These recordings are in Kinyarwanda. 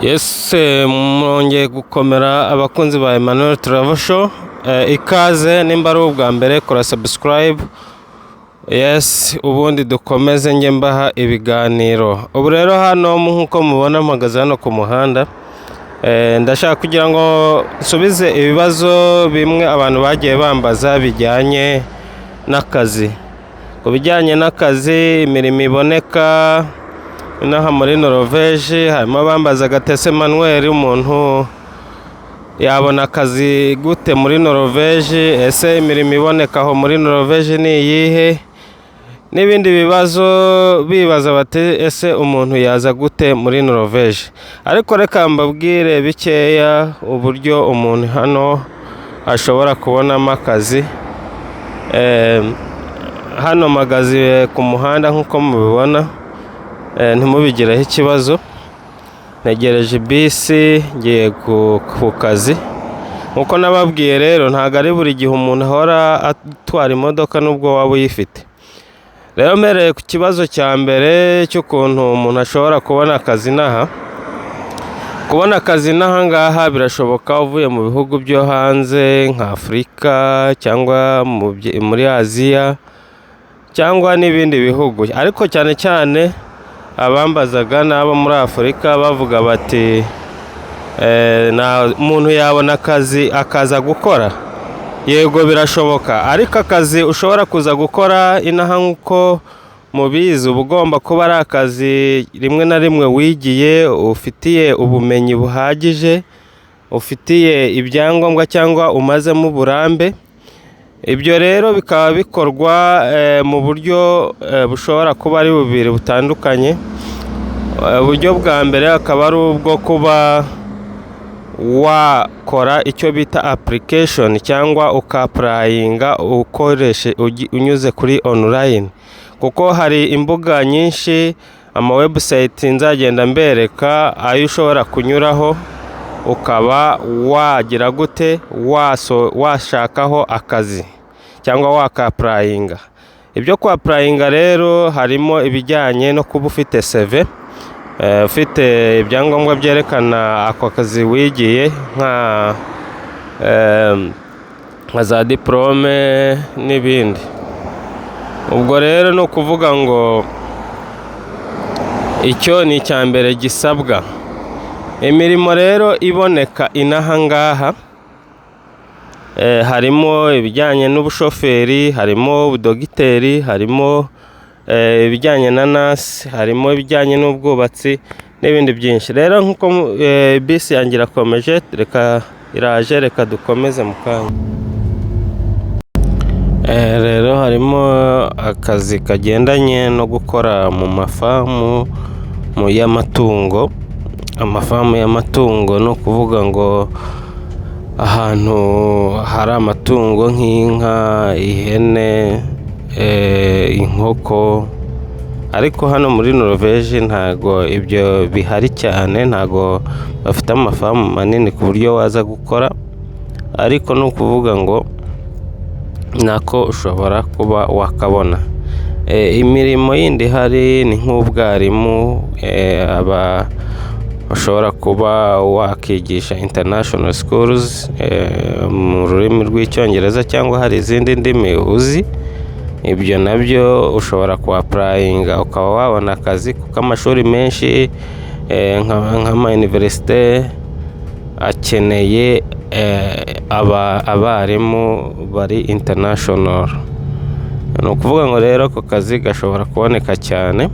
Yes, mwongeye gukomera abakunzi ba Emmanuel Travel Show. Ikaze nimba ari ubwa mbere, kora subscribe. Yes, ubundi dukomeze njye mbaha ibiganiro. Ubu rero hano nk'uko mubona mpagaze hano ku muhanda. Ndashaka kugira ngo nsubize ibibazo bimwe abantu bagiye bambaza bijyanye n'akazi. Ku bijyanye n'akazi, imirimo iboneka inaha muri Norvège, harimo abambazaga ati: "Ese Emmanuel, umuntu yabona akazi gute muri Norvège? Ese imirimo iboneka aho muri Norvège ni iyihe?" N'ibindi bibazo bibaza bati: "Ese umuntu yaza gute muri Norvège?" Ariko reka mbabwire bikeya uburyo umuntu hano ashobora kubonamo akazi. Hano mpagaze ku muhanda nk'uko mubibona, ntimubigireho ikibazo. Ntegereje bisi, ngiye ku kazi. Nk'uko nababwiye rero, ntabwo ari buri gihe umuntu ahora atwara imodoka nubwo waba uyifite. Rero mpereye ku kibazo cya mbere cy'ukuntu umuntu ashobora kubona akazi inaha. Kubona akazi inaha ngaha birashoboka uvuye mu bihugu byo hanze nka Afurika cyangwa muri Aziya cyangwa n'ibindi bihugu, ariko cyane cyane abambazaga n'abo muri Afurika bavuga bati: "Umuntu yabona akazi akaza gukora?" Yego, birashoboka, ariko akazi ushobora kuza gukora inaha, nk'uko mubizi, uba ugomba kuba ari akazi rimwe na rimwe wigiye, ufitiye ubumenyi buhagije, ufitiye ibyangombwa cyangwa umazemo uburambe. Ibyo rero bikaba bikorwa mu buryo bushobora kuba ari bubiri butandukanye. Uburyo bwa mbere akaba ari ubwo kuba wakora icyo bita application cyangwa uka-applyinga ukoreshe unyuze kuri online, kuko hari imbuga nyinshi, ama website nzagenda mbereka ayo ushobora kunyuraho ukaba wagira gute, washakaho akazi cyangwa waka-applyinga. Ibyo kwa-applyinga rero harimo ibijyanye no kuba ufite CV, ufite ibyangombwa byerekana ako kazi wigiye nka za diporome n'ibindi. Ubwo rero ni ukuvuga ngo icyo ni icya mbere gisabwa. Imirimo rero iboneka inaha ngaha harimo ibijyanye n'ubushoferi, harimo ubudogiteri, harimo ibijyanye na nurse, harimo ibijyanye n'ubwubatsi n'ibindi byinshi. Rero nk'uko bisi yanjye irakomeje, reka iraje, reka dukomeze mu kanya. Rero harimo akazi kagendanye no gukora mu mafamu mu y'amatungo. Amafamu y'amatungo ni ukuvuga ngo ahantu hari amatungo nk'inka, ihene, inkoko, ariko hano muri Norvège ntago ibyo bihari cyane, ntago bafite amafamu manini ku buryo waza gukora, ariko ni ukuvuga ngo nako ushobora kuba wakabona. Imirimo yindi ihari ni nk'ubwarimu, aba ushobora kuba wakigisha international schools mu rurimi rw'Icyongereza cyangwa hari izindi ndimi uzi. Ibyo nabyo ushobora kuha-applyinga ukaba wabona akazi, kuko amashuri menshi nk'ama université akeneye abarimu bari international. Ni ukuvuga ngo rero ako kazi gashobora kuboneka cyane.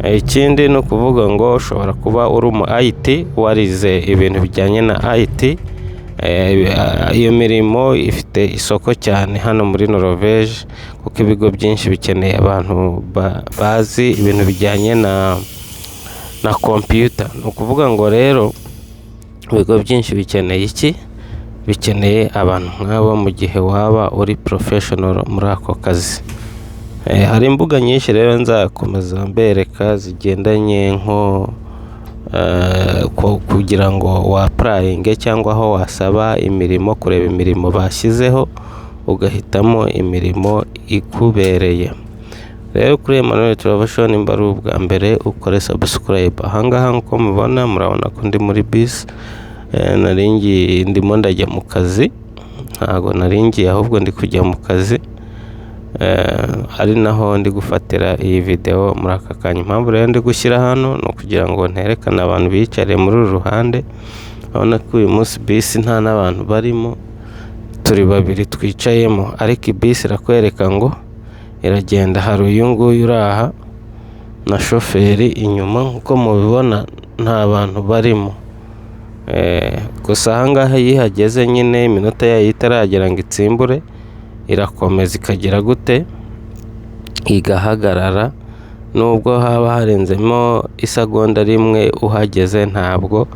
Ikindi ni ukuvuga ngo ushobora kuba uri umu IT, warize ibintu bijyanye na IT. Iyo mirimo ifite isoko cyane hano muri Norvège, kuko ibigo byinshi bikeneye abantu bazi ibintu bijyanye na computer. Ni ukuvuga ngo rero ibigo byinshi bikeneye iki? Bikeneye abantu nk'abo mu gihe waba uri professional muri ako kazi. Hari imbuga nyinshi rero nzakomeza mbereka zigendanye nko kugira ngo wa-applyinge cyangwa aho wasaba imirimo, kureba imirimo bashyizeho ugahitamo imirimo ikubereye. Rero kuri Emmanuel Travel Show, nimba ari ubwa mbere, ukore subscribe. Ahangaha nk'uko mubibona, murabona ko ndi muri bisi. Nari ngiye, ndimo ndajya mu kazi, ntago nari ngiye, ahubwo ndi kujya mu kazi, ari naho ndi gufatira iyi video muri aka kanya. Impamvu rero ndi gushyira hano ni ukugira ngo nterekane abantu biyicariye muri uru ruhande. Urabona ko uyu munsi bisi nta n'abantu barimo, turi babiri twicayemo, ariko bisi irakwereka ngo iragenda. Hari uyu nguyu uri aha na shoferi inyuma, nk'uko mubibona nta bantu barimo. Gusa ahangaha iyo ihageze nyine, iminota yayo itaragera ngo itsimbure, irakomeza ikagera gute, igahagarara. Nubwo haba harenzemo isegonda rimwe uhageze, ntabwo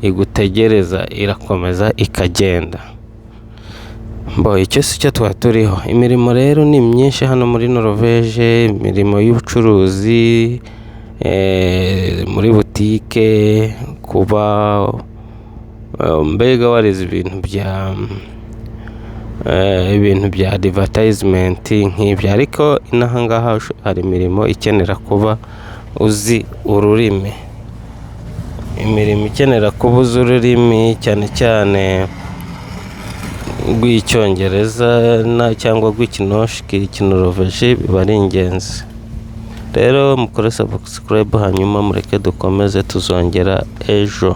igutegereza, irakomeza ikagenda. Mbo icyo si cyo twari turiho. Imirimo rero ni myinshi hano muri Norvège, imirimo y'ubucuruzi, muri butike, kuba mbega warize ibintu bya advertisement nk'ibyo. Ariko inaha ngaha hari imirimo ikenera kuba uzi ururimi, imirimo ikenera kuba uzi ururimi, cyane cyane rw'Icyongereza cyangwa rw'Ikinoshiki, Ikinoroveje, biba ari ingenzi. Rero mukore subscribe, hanyuma mureke dukomeze, tuzongera ejo.